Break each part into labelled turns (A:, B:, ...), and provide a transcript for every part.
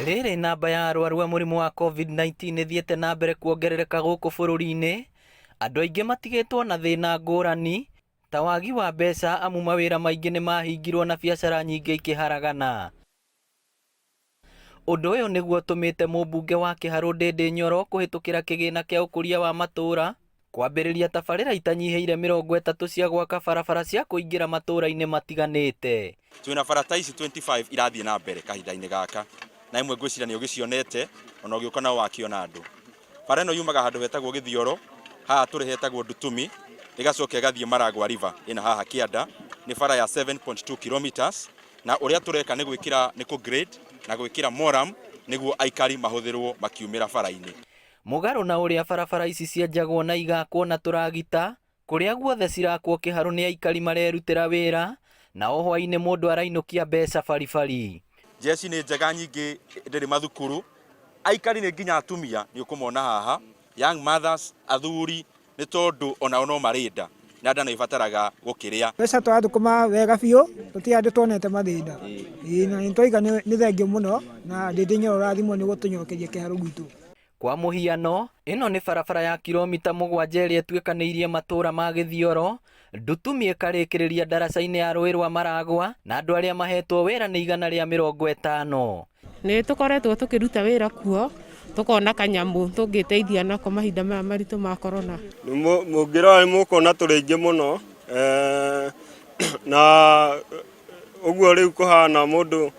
A: Rĩrĩ namba ya arwaru a mũrimũ wa COVID-19 ĩthiĩte na mbere kuongerereka gũkũ bũrũri-inĩ, andũ aingĩ matigĩtwo na thĩna ngũrani ta wagi wa mbeca amu mawĩra maingĩ nĩ mahingirwo na biacara nyingĩ ikĩharagana. Ũndũ ũyũ nĩguo ũtũmĩte mũmbunge wa Kĩharũ Ndĩndĩ Nyoro kũhĩtũkĩra kĩgĩna kĩa ũkũria wa matũũra kwambĩrĩria tabarĩra itanyihĩire 30 cia gwaka barabara cia kũingĩra matũũra-inĩ matiganĩte.
B: Twĩna bara ta ici 25 irathiĩ na mbere kahinda-inĩ gaka, na imwe ngwĩciria nĩ ũgĩcionete, ona ũgĩũka no wakĩona andũ. Bara ĩno yumaga handũ hetagwo Gĩthioro, haha tũrĩ hetagwo Ndutumi, ĩgacoka ĩgathiĩ Maragwa River ĩna haha kĩanda, nĩ bara ya 7.2 kilometers, na ũrĩa tũreka nĩ gwĩkĩra nĩ kũ grade na gwĩkĩra moram nĩguo aikari mahũthĩrwo makiumĩra bara-inĩ.
A: Mũgarũ na ũrĩa barabara ici cienjagwo na igakwo na tũragita, kũrĩa guothe cirakwo Kĩharũ nĩ aikari marerutĩra wĩra, na o hwaĩ-inĩ mũndũ arainũkia mbeca baribari.
B: Njeci nĩ njega nyingĩ ndĩrĩ mathukuru, aikari nĩ nginya atumia nĩ ũkũmona haha, young mothers, athuri nĩ tondũ onao no marĩ nda na nda nĩ ĩbataraga gũkĩrĩa.
C: Mbeca tũrathũkũma wega biũ, tũtirĩ handũ tuonete mathĩna. Ĩĩ na nĩtwaiga nĩ thengiũ mũno na Ndĩndĩ Nyoro ũrathimwo nĩ gũtũnyokeria kĩharũ gwitũ.
A: Kwa mũhiano, ĩno nĩ barabara ya kilomita 7 ĩrĩa ĩtuĩkanĩirie matũũra ma Gĩthioro, Ndutumi ĩkarĩkĩrĩria ndaraca-inĩ ya rũĩ rwa Maragwa na andũ arĩa mahetwo wĩra nĩ 150.
D: Nĩ tũkoretwo tũkĩruta wĩra kuo, tũkona kanyamũ tũngĩteithia nako mahinda maya maritũ ma korona.
E: Mũngĩrora nĩ mũkuona tũrĩ aingĩ mũno na ũguo rĩu kũhana mũndũ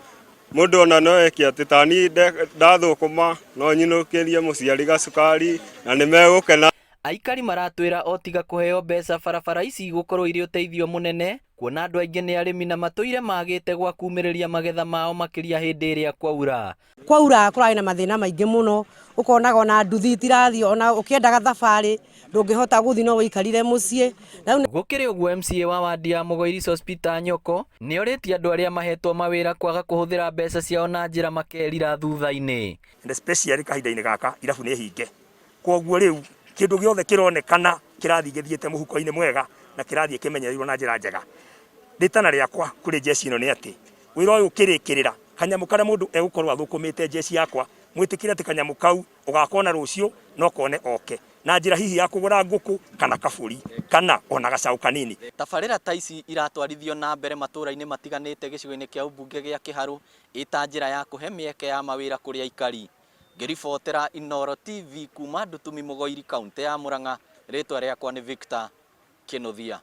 E: Mũndũ ona no eke atĩ ta niĩ ndathũkũma no nyinũkĩrie mũciari gacukari na nĩ megũkena.
A: Aikari maratwĩra o tiga kũheo mbeca barabara ici igũkorwo irĩ ũteithio mũnene kuona andũ aingĩ nĩ arĩmi na matũire magĩte gwa kumĩrĩria magetha mao makĩria hĩndĩ ĩrĩa kwaura.
F: Kwaura kũrarĩ na mathĩna maingĩ mũno, ũkonaga ona nduthi itirathiĩ, ona ũkĩendaga thabarĩ ndũngĩhota gũthiĩ no wĩikarire mũciĩ.
A: Gũkĩrĩ ũguo MCA wa wandi ya Mũgoiri Sospeter Nyoko nĩ orĩtie andũ arĩa mahetwo mawĩra kwaga kũhũthĩra mbeca ciao na njĩra makerira thutha-inĩ.
G: And especially kahinda-inĩ gaka irabu nĩ hinge, kwoguo rĩu kĩndũ gĩothe kĩronekana kĩrathiĩ gĩthiĩte mũhuko-inĩ mwega na kĩrathiĩ kĩmenyereirwo na njĩra njega. Rĩtana rĩakwa kũrĩ njeci ĩno nĩ atĩ wĩra ũyũ ũkĩrĩkĩrĩra, kanyamũ karĩa mũndũ egũkorwo athũkũmĩte njeci yakwa, mwĩtĩkĩre atĩ kanyamũ kau ũgakona rũciũ no kone oke na njĩra hihi ya kũgũra ngũkũ kana kabũri kana ona gacaũ kanini.
A: Tabarĩra ta ici iratwarithio na mbere matũra-inĩ matiganĩte gĩcigo-inĩ kĩa ũmbunge gĩa Kĩharũ ĩ ta njĩra ya kũhe mĩeke ya mawĩra kũrĩ aikari. Ngĩribotera Inooro TV kuma Ndutumi Mũgoiri kauntĩ ya Murang'a, rĩtwa rĩakwa nĩ Victor Kĩnuthia.